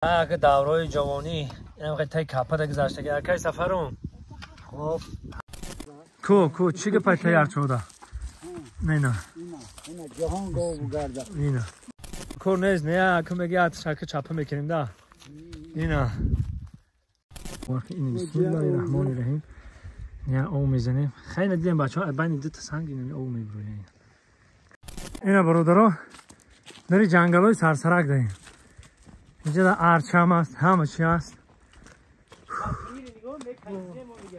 Ака даврои ҷавонӣ инам хеле тай капа да гузаштаги. Акай Сафарум. Хоб. Ку, ку, чӣ гапай тайяр шуда? Не, на. Ина ҷаҳон гов гарда. Ина. Кор нест, не, ака меги атшака чапа мекунем да. Ина. Ин бисмиллаҳи раҳмони раҳим. Не, об мезанем. Хеле дидем бачаҳо, байни ду та санг ина об мебурем. Ина бародаро, дар ҷангалҳои сарсарак даем. Инҷа арчам аст, ҳама чи аст.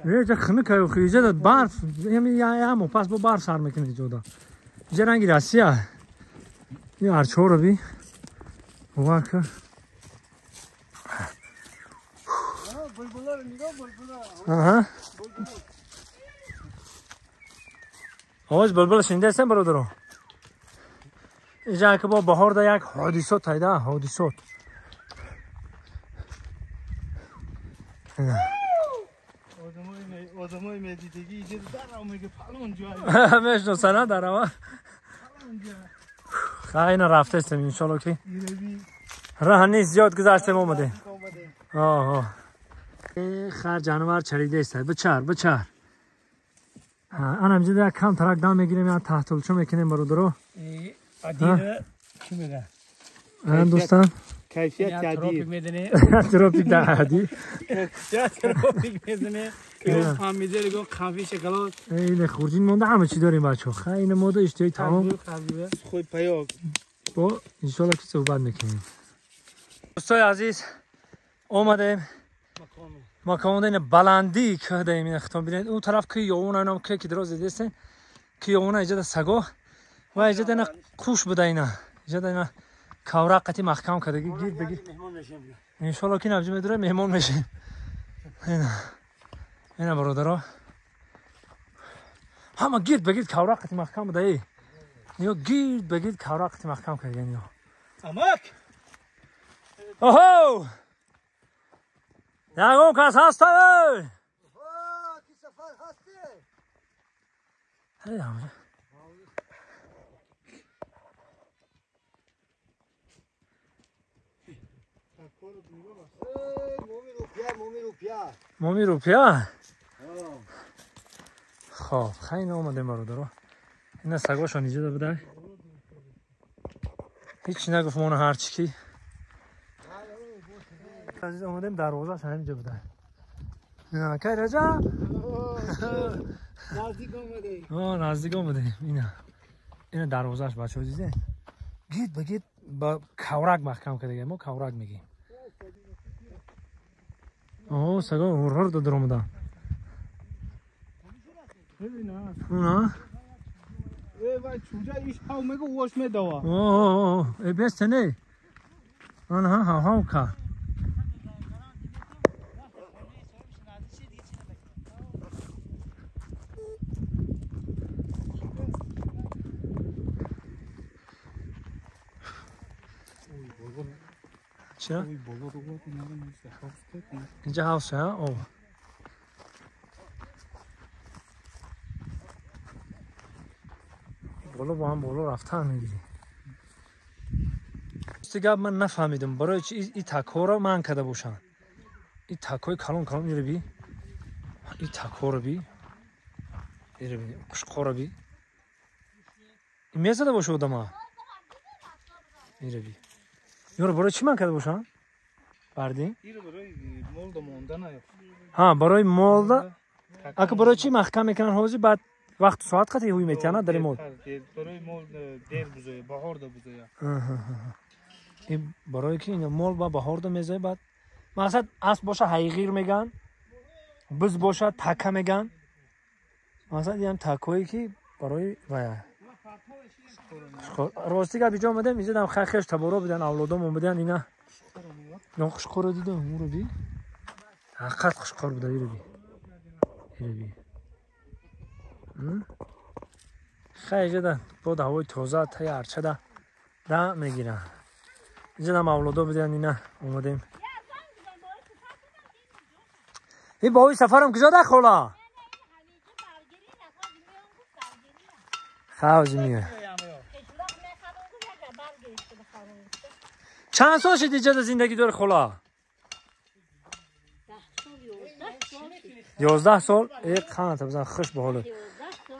Инҷа хунук аю, инҷа барф, ямо пас бо барф сар мекунад инҷода. Инҷа ранги Россия. Ин арчаҳоро би. Бовар кун. Аҳа. Овоз булбул шунидаистем бародаро? Инҷа ки бо баҳор да як ҳодисот пайда, ҳодисот. Одамои медидагӣ иҷа дарав мега фалон ҷой. Мешносана дарава. Хайна рафтаистем иншолло ки. Раҳ нест зиёд гузаштем омадем. Оҳо. Хар ҷанвар чаридаист. Бичар, бичар. Ана инҷа як кам тарак дам мегирем, як таҳтулчо мекунем бародаро. Адира чӣ мега? Дӯстан кайфият тропик медане. Тропик да ади. Тропик медане. Фамиде го қафи шоколад. Ин хурҷин монда ҳама чӣ дорем бачаҳо. Хай ин мода иштиҳои тамом. Худ паёк. Бо иншоалло ки суҳбат мекунем. Дӯстои азиз, омадем. Макон ин баландӣ ки даем ин хитон бинед. Он тараф ки ёвона инам ки дроз дидестен. Ки ёвона иҷа саго ва иҷа ина қуш буда ина. Иҷа ина кавра қати маҳкам кардаги гирд бигир. Иншоалло ки навҷи медура меҳмон мешем. Ина. Ина бародаро. Ҳама гирд ба гирд кавра қати маҳкам буда эй. Ё гирд ба гирд кавра қати маҳкам кардан ё. Амак. Оҳо! Ягон кас ҳаст эй? Ки сафар ҳасте? Ҳай ҳама. Моми рупия? Хоб, хеле омадем бародаро. Ина сагошон иҷода буда. Ҳеч нагуфт мона ҳарчи ки. Азиз омадем дарвозааш ҳаминҷо буда. Кай Раҷаб? Наздик омадем. О, наздик омадем. Ина. Ина дарвозааш бачаҳо дидед? Гирд ба гирд ба каврак маҳкам кардаги. Мо каврак мегӯем. Оҳо, саго ҳурҳур додар омада. На? Э, вай чӯҷа иш ҳав мегу вош медава. Оҳо, э бесте не. Анҳа ҳав ка. Чира? Инҷа ҳавс ҳа? О. Боло бо ҳам боло рафтан мегирӣ. Гап ман нафаҳмидам барои чи и такҳоро ман карда бошанд. И такҳои калон калон иро би. И такҳоро би. Иро би, қушқоро би. Мезада боша одама. Иро би. Ёро барои чӣ ман карда бошам? Бардин? Иро барои молда мондан ая. Ҳа, барои молда. Ака барои чӣ маҳкам мекунанд ҳозир баъд вақту соат қати ҳуй метиҳанд дар мол? Барои мол дер бузоя, баҳорда бузоя. Ин барои ки ин мол ба баҳорда мезоя баъд мақсад асп боша ҳайғир меган, буз боша така меган. Мақсад ин такое ки барои вая. Рости гап иҷо омадем, инҷа дам хеш таборо будан, авлодом омадан ина. Но қушқоро дидам, уро би. Ҳақиқат қушқор буда, иро би. Иро би. Хай иҷа да бод ҳавои тоза таи арчада да мегиранд. Инҷа дам авлодо будан ина омадем. Ин бобои Сафарам куҷо да хола? Хавз мия. چند سال شد اینجا زندگی داره خلا؟ 11 سال. ای خانه بزن خوش به حالت.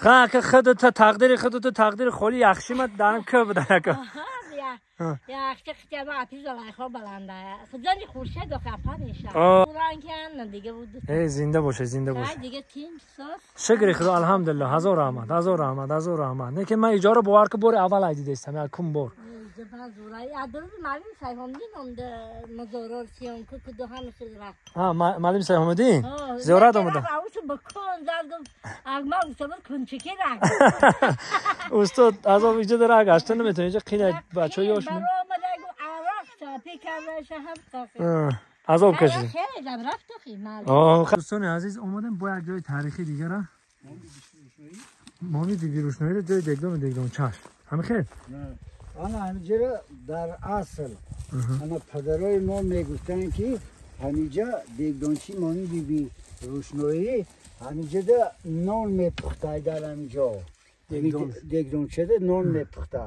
خانه که خودت تقدیر خودت تقدیر خالی یخشیمت دارم که بده که. یخچه خیابان پیش زلایخا بلنده. خدای خورشید و خفه میشه. قرآن که دیگه بود. ای زنده باشه زنده باشه. دیگه تیم ساز. شکر خدا الحمدلله هزار رحمت هزار رحمت هزار رحمت. نه که من اجاره باور که بار اول ایدی دیستم یا کم بار. ها معلم سیفالدین زیارت آمده. استاد از آب اینجا داره گشتن نمیتونه اینجا قینه بچه‌ها یاش می عذاب کشید. دوستان عزیز اومدیم با یک جای تاریخی دیگه را مامی بی بی روشنایی رو جای دگدام چشم همه خیر. انا همینجا در اصل انا پدرای ما میگفتن که همینجا دگدانچی مامی بی بی روشنایی همینجا ده نان میپخته در همینجا دگدانچه ده نان میپخته.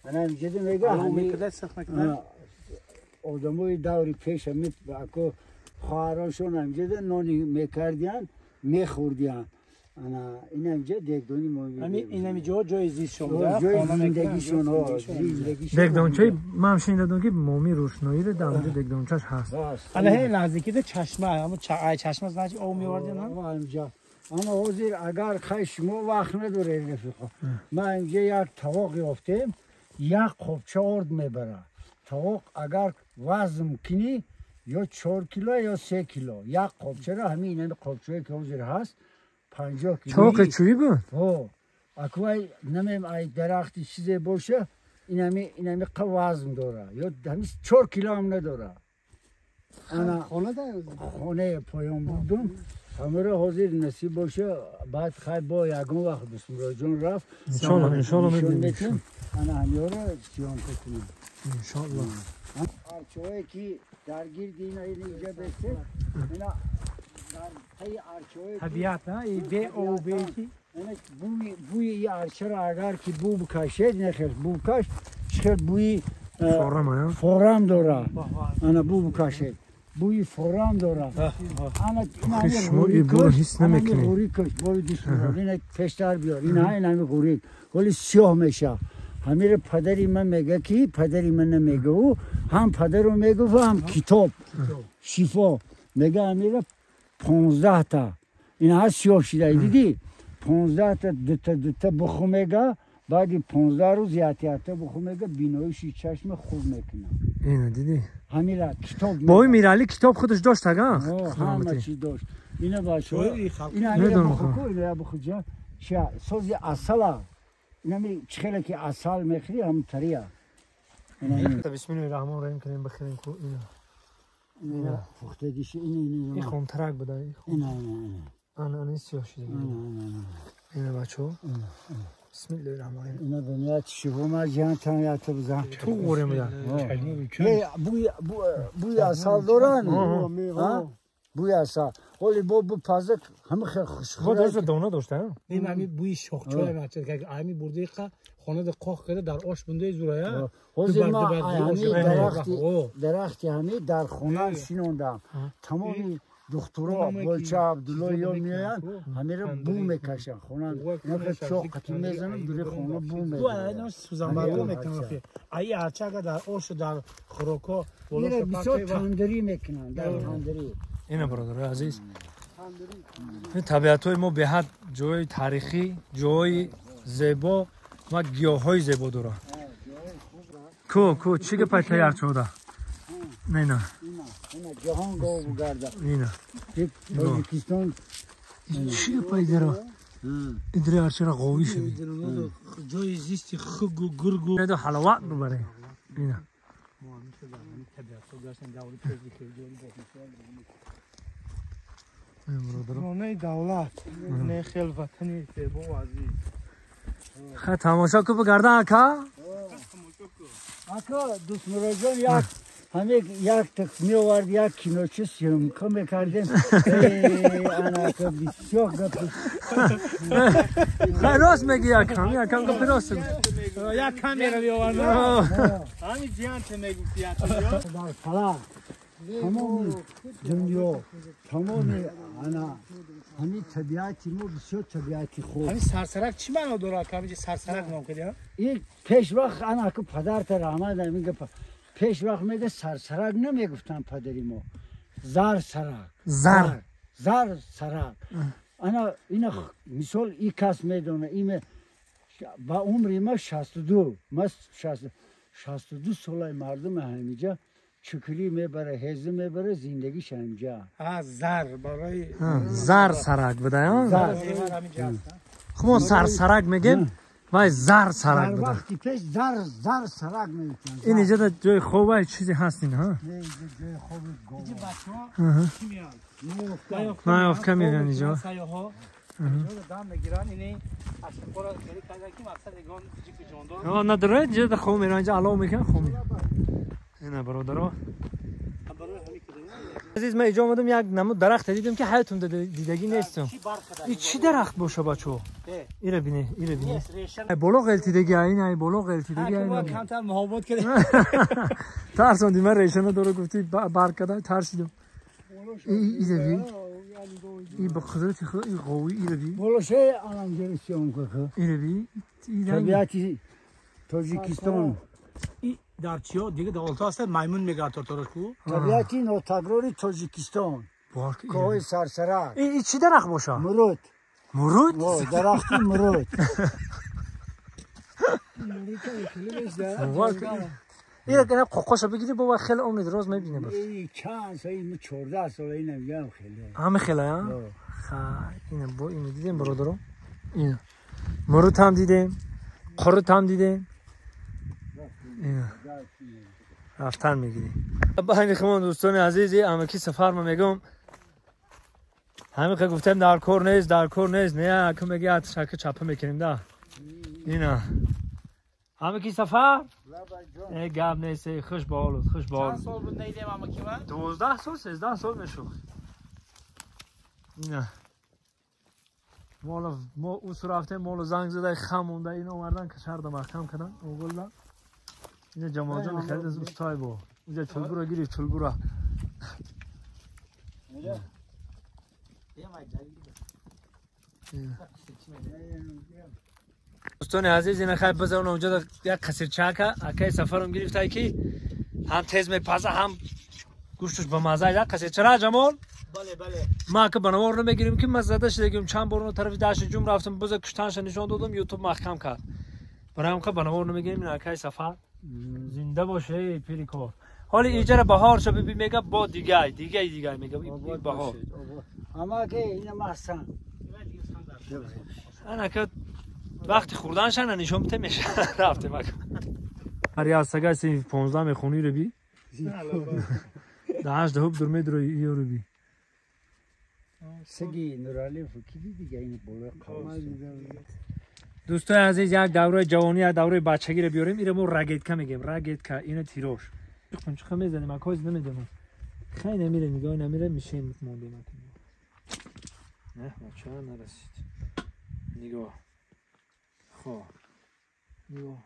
انا همینجا ده میگه همین آدمای دوری پیش همی خواهراشون همینجا ده نان میکردین میخوردین. انا این همینجا دگدانی ما این همینجا جای زیستشون بوده جای زندگیشون ها دگدانچه من هم شنیدم که مامی روشنایی رو در اونجا دگدانچه‌ش هست. انا هی نزدیکی ده چشمه اما چشمه از نزدیک آب می‌آوردین ها اینجا. اما حاضر اگر خی شما وقت نداره رفیقا ما اینجا یک تواق یافتیم یک قبچه آرد میبره. تواق اگر وزن کنی یا 4 کیلو یا 3 کیلو یک قبچه را همین این قبچه که حاضر هست 50 کیلو. چاق چوبی بود؟ ها اکوای نمیم ای درختی چیزی باشه اینمی وزن داره یا همین 4 کیلو هم نداره. انا خانه پایان بودم همه را حاضر نصیب باشه بعد خیلی با یگان وقت بسم الله جان رفت انشالله انشالله میبینیم. انا همه را سیان کنیم انشالله. ارچه‌هایی که درگیر دین اینجا بسته اینا در پی ارچه‌های طبیعت نه ای بی او بی اینا بوی این ارچه را اگر که بو بکشید نه بو بکش چه بوی فورم داره. انا بو بکشید بوی فورم داره. انا شما این بو رو حس نمیکنی. غوری کش بوی دوست دارم اینا پیشتر بیار اینا این غوری ولی سیاه میشه. همین پدری من میگه که پدری من نمیگه او هم پدرو میگه و هم کتاب شفا میگه همین 15 تا این ها سیاه شده دیدی 15 تا دو تا بخو میگه بعد 15 روز یاتی بخو میگه بینایش چشم خوب میکنه. اینو دیدی همین کتاب با میرالی کتاب خودش داشت ها همه چی داشت. اینا بچه‌ها اینا همین بخو اینا بخو جا سوزی اصلا اینمی چخیله که عسل میخری هم تریه. بسم الله الرحمن الرحیم کنیم بخیریم کو اینا اینا پخته دیشه اینا این خونترک بوده این اینا اینا انا انا سیاه شده اینا بچه‌ها. بسم الله الرحمن الرحیم. اینا دنیا شیفو ما جان تان یات بزن تو قوره میدن بوی بوی عسل دارن ها بوی عسل ولی بو پازک همه خیلی خوش خود از دونه داشته این همین بوی شاخچای بچه که همین برده خانه ده قاخ کرده در آش بنده زورaya حاضر ما همین درختی همین در خونه شینوندم تمام دکترا بولچه عبدالله یا میان همه رو بو میکشن خونه اینا که چاق میزنن دور خونه بو میزنن بو اینا سوزن برگو میکنن ای ارچه در آش در خوراکا اینا بسیار تندری میکنن در تندری. اینه برادر عزیز این طبیعت های ما به حد جای تاریخی جای زیبا و گیاه های زیبا داره. کو کو چی که پای تیار شده نه نه اینا جهان گاو بگرده اینا تاجیکستان چی پای داره ادره ارچه را قوی شده جای زیستی خگ و گرگ و اینا حلوات ببره اینا خانه دولت نه خیل وطنی زیبا و عزیز. خیلی تماشا کو بگرده اکا اکا دوست مراجان یک همه یک تک می آورد یک کینوچه سیمکا میکردیم. انا که بسیار گپ راست میگی یک هم گپ راست. یک کامرا بیاوردم. همین جیان چه میگفتی در فلک تمام دنیا تمام انا همین طبیعتی ما بسیار طبیعتی خوب. همین سرسرک چی معنا داره که همین سرسرک نام کردی؟ این پیش وقت انا که پدر تا رحمت میگه پیش وقت میگه سرسرک نمیگفتن پدری ما، زر سرک، زر زر سرک. انا اینا مثال این کس میدونه این با عمری ما 62 ما 62 سال مردم همینجا چکری میبره، هزه میبره، زندگیش همینجا. زر برای زر سرک بوده ها. خب ما سر سرک میگیم وای زر سرک بوده. وقتی پیش زر زر سرک میگن. این اینجا جای خوبه چیزی هست این ها. جای خوب گاو. اینجا بچه‌ها چی میان؟ نیافکه میرن اینجا. اینجا دم میگیرن اینی اشکورا خیلی کجا کی مقصد گان جیک جاندار. نداره اینجا خوب میرن اینجا علاوه میکنن خوب میرن. اینا برادرها عزیز من اینجا اومدم یک نمود درخت دیدم که حیاتم دیدگی نیستم. این چی درخت باشه بچه‌ها؟ ایره بینه ایره بینه. بالا غلطیدگی این ای بالا غلطیدگی این. ما کمتر محبت کردیم. ترسوندی من ریشه نداره گفتی برق کردم ترسیدم. ایره بین. این با قدرت خدا این قوی ایره بین. بالا شه الان جرسیون که. ایره بین. طبیعتی تاجیکستان. در چیا دیگه دولت هست میمون میگه تورش کو طبیعتی نوتگراری تاجیکستان کوه سرسرک. این چی درخت باشه؟ مرود. مرود؟ درخت مرود. این اگه قوقاشو بگیری بابا خیلی عمر دراز میبینه بس. این چند سال این 14 سال اینم میگم خیلی. همه خیلی ها؟ اینم با اینو دیدیم برادرم. اینو مرود هم دیدیم، قرط هم دیدیم. رفتن میگیری. با همین خمان دوستان عزیزی امکی سفر ما میگم همین که گفتم در کور نیست در کور نیست نه که میگه اتشک چپه میکنیم ده اینا امکی سفر ای گپ نیست خوش به حالت خوش به حالت. چند سال بود نیدیم امکی من؟ 12 سال 13 سال میشد. اینا مال ما اوس رفتیم مال زنگ زده خم مونده اینا اومدن که شهر محکم کردن اوغلن. اینجا جمال جان خرید از اوستای با اینجا چلبورا گیری چلبورا. دوستان عزیز این خیلی بزرگ اونجا یک قصر چاکه اکی سفرم گرفته که هم تیز میپزه هم گوشتش به مزه. یک قصر چرا جمال؟ بله بله. ما که بنوار نمیگیریم که مزه شده چند بار اون طرف دشت جم رفتم بزرگ کشتنش نشان دادم یوتیوب محکم کرد. برای که بنوار نمیگیریم این اکی سفر زنده باشه پیری کار. حالا اینجا بهار شو ببین میگه با دیگه دیگه دیگه میگه بهار. اما که اینا محسن. انا که وقتی خوردنش نشون بده میشه رفته مکن. هر یا سگا سی 15 میخونی رو بی. دهش ده در میدرو یورو بی. سگی نورالی فکی دیگه این بالا قواس. دوستان عزیز یک دوره جوانی یک دوره بچگی رو بیاریم اینو ما رگیتکا میگیم رگیتکا اینو تیروش چخ میزنیم اکاز نمیدونم خیلی نمیره نگاه نمیره میشین مونده نه بچه نرسید نگاه خب نگاه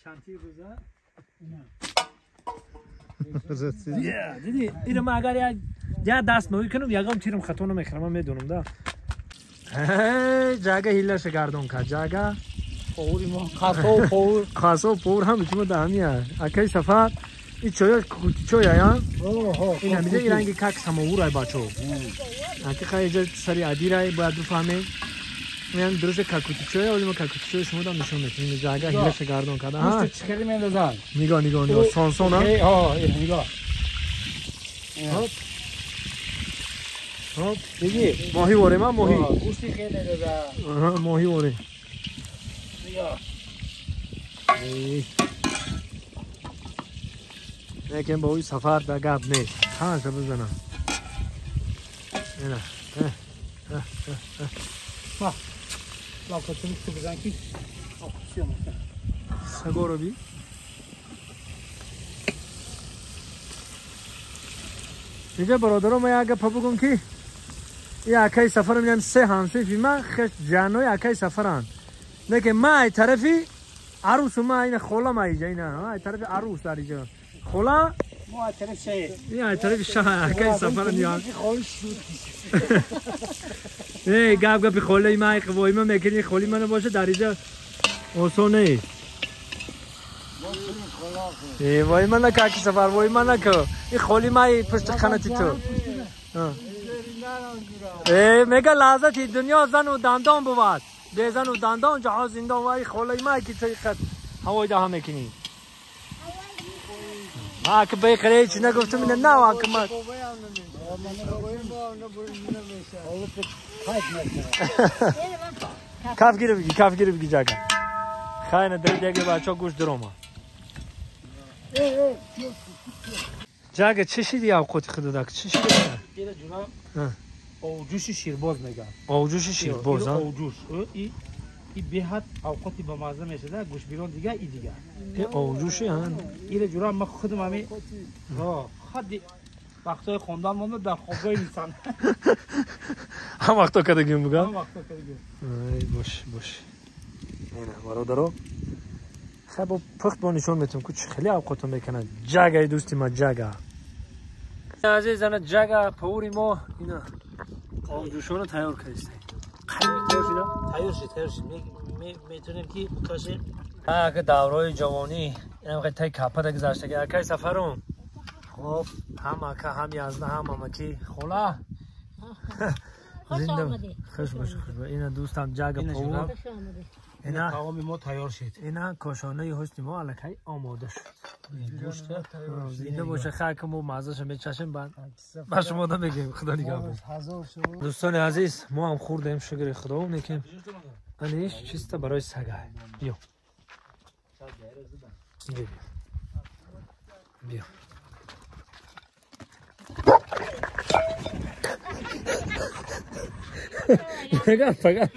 چند روزه دیدی اینو ما اگر یک دست موی کنم یکم تیرم خطا نمیخرم من میدونم ده جاگه هیلش گردون کرد جاگه پور ما خاصو پور خاصو پور هم چون دهمیه اکی سفر این چویا کوتی چویا یا این همیشه این رنگ کاک سماور ای بچو اکی خیلی جا سری عادی رای باید بفهمه این درست کاکوتی چویا ولی ما کاکوتی چویا شما دام نشون میدیم جاگه هیلش گردون کرد ها چه خیلی میندازن نگاه نگاه نگاه سانسون ها نگاه هوپ هوپ دیگه ماهی وره ما ماهی گوشتی خیلی داده ماهی وره لیکن با اوی سفر در گپ نیست ها شو بزنم اینه ها لاکتون تو بزن کی سگورو بی اینجا برادرم ما یک گپ بگم که این اکای سفر میگم سه همسفی ما خش جانوی اکای سفران لیکن ما ای طرفی عروس ما اینا خوله ما اینجا اینا طرف عروس در اینجا خوله ما طرف شه این طرف شه کی سفر میان ای گپ گپ خوله ما وای ما میکنی خولی من باشه در اینجا آسان نیست. ای وای من نکه کی سفر وای من نکه این خولی ما پشت خانه تو. ای میگه لحظه دنیا زن و دندان بود به زن و دندان جهاز زندان وای خولی ما کی تو خط هوای ده هم میکنی. ما که به خیلی چی نگفتم نه نه که ما کاف گیره بگی کاف گیره بگی جاگا خیلی در دیگه بچا گوش دروما جاگا چه شیدی اوقات خود داد چه شیدی اینا جونا اوجوش شیرباز میگن اوجوش شیرباز اوجوش ای به حد اوقاتی با مزه میشه گوش بیرون دیگه ای دیگه ای اوجوشی ها اینا جورا ما خودم همی ها خود وقتای خوندن مونده در خوابگاه نیستن هم وقتا کدگیم بگم هم وقتا کدگیم ای باش باش اینه برادرو خب پخت با نشون میتونم که چه خیلی اوقاتو میکنن جگه دوستی ما جگه عزیز انا جگه پوری ما اینا اوجوشونو تیار کردیم. تیار شد تیار شد میتونیم که بکشیم. اگه دورای جوانی اینم خیلی تای کپه گذشته که اکی سفرم خب هم اکه هم یزده هم امکی خوله خوش آمدی خوش باش خوش باش. اینا دوستم جگ پور اینا طعام ما تیار شد. اینا کاشانه حسن ما الکی آماده شد. گوشت زنده باشه خاک ما مزه‌ش میچشیم بعد با شما دم میگیم خدا نگهدار. دوستان عزیز ما هم خوردیم شکر خدا میکنیم. انیش چیست برای سگه بیا بیا بیا نگاه فقط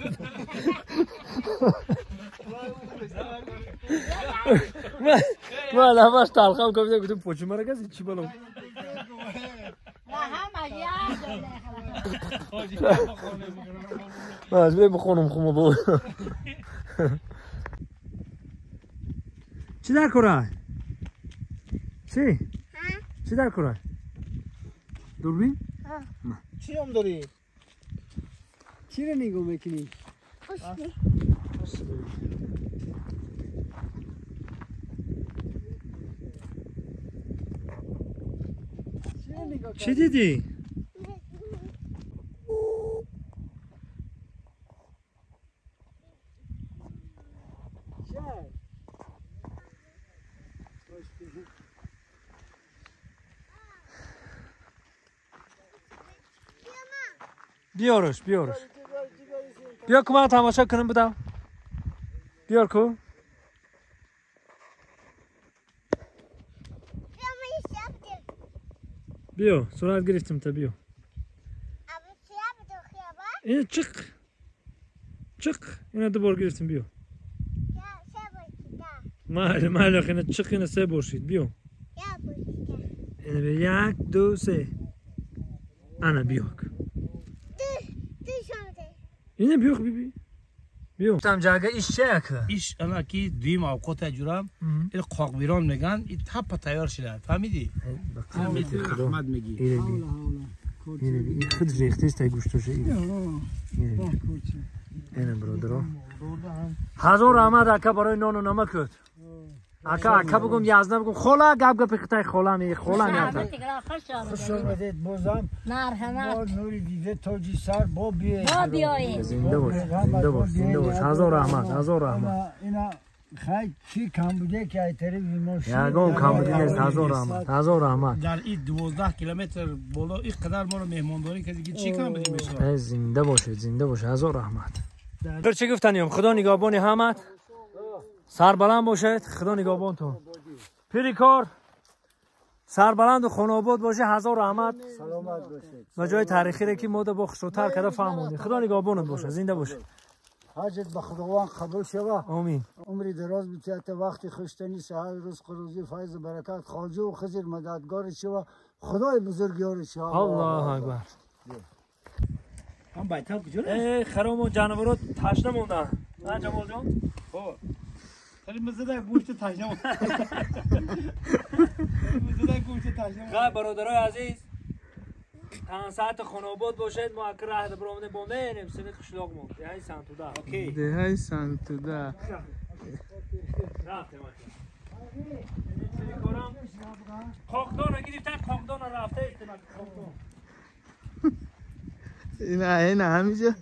من همش تلخم گفتم گفتم پوچی مرا کسی چی بلم من از بیم بخونم خومو بود چی در کنه؟ چی؟ چی در کنه؟ دوربین؟ چی هم داری؟ چی رو نگاه میکنی؟ چی دیدی؟ بیارش بیارش بیا که من تماشا کنم بدم بیار کو بیا سرعت گرفتم تا بیا اینو چق چق اینو دوبار گرفتم بیا مال مال اینو چق اینو سه بار شد بیا اینو یک دو سه انا بیا اینه بیا بی بیا تام جاگه ایش چه که ایش انا کی دویم اوقات جورم این قاق بیران میگن این تپ تیار شده فهمیدی احمد میگی اینه بی این خود ریخته است تا گوشتش اینه اینه برادرها هزار رحمت اکا برای نان و نمکت اکا اکا بگم یزده بگم خولا گپ گپ خطای خولا می خولا می خوش آمدید بازم مرحمت نوری دیده تاجی سر با بیایید با بیایید زنده باش زنده باش زنده باش هزار رحمت هزار رحمت اینا خیلی چی کم بوده که ایتری ما یگان کم بوده نیست هزار رحمت هزار رحمت در این 12 کیلومتر بالا این قدر ما رو مهمانداری کردی که چی کم بودیم بشه زنده باشه زنده باشه هزار رحمت در چه گفتنیم خدا نگهبان همت سربلند باشید خدا نگهبانتون پیریکار سربلند و خانه باشه هزار رحمت سلامت باشید و جای تاریخی را که ما با خوشتر کرده فهموندیم خدا نگهبانت باشه زنده باشه حاجت به خداوند قبول شوه آمین عمری دراز بتیت وقتی خوشتنی صحت رزق روزی فیض و برکت خواجه و خضر مددگار شوه خدای بزرگ یار شوه الله اکبر هم بیتر کجا ای خرام و جانورات تشنه موندن نه جمال جان خب سری مزده گوشت تشنه مزده گوشت تشنه. خب برادرای عزیز تن ساعت خانواد باشید ما اکر راه برآمده با میریم سنی قشلاق ما دهای سنتوده. اوکی دهای سنتوده رفتیم. قاقدان گرفتن قاقدان رفته استیم قاقدان. نه نه همینجا.